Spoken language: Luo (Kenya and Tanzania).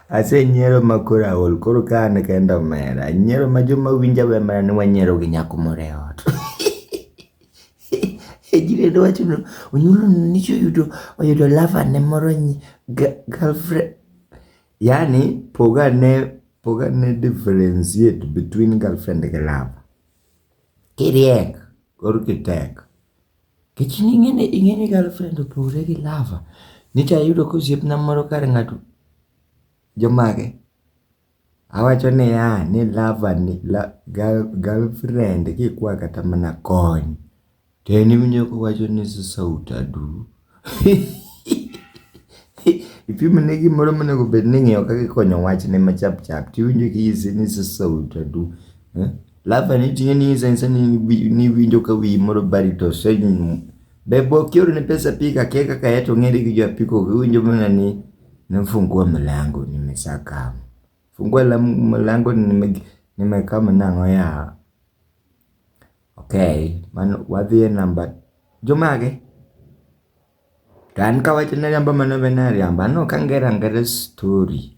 Asenyiero ma koro aol, koro ka an kenda omera. Anyiero ma joma winja we mana ni wanyiero gi nyako moro e ot. Jirende wacho ni onyulo nicho oyudo oyudo lover ne moro girlfriend. Yani pogane pogane differentiate between girlfriend gi lover. Kiriek koro kitek. Nikech ing'eni ing'eni girlfriend opogore gi lover. Nyocha ayudo ka osiepna moro kar ng'ato jomage? Awacho niya ni lover ni girlfriend kikwa kata mana kony to en iwinjo kowacho ni sasa utadu. Ipimone gimoro monego bed ni ing'iyo kaka ikonyo wachne ma chap chap tiwinjo kinyise ni sasa utadu. Lover ni ting'e ni inyise anyisa ni iwinjo ka wiyi moro bari to ose be bo kiorone pesa apiko akia kaka en to ong'ere gi jo apiko iwinjo mana ni nifungua mlango nimesakam. Fungua mlango nimekam nang'o yawa. Okay, mano wadhi e namba jomage? To an kawacho ni ariambo mano be nariambo, an ok angero angera story.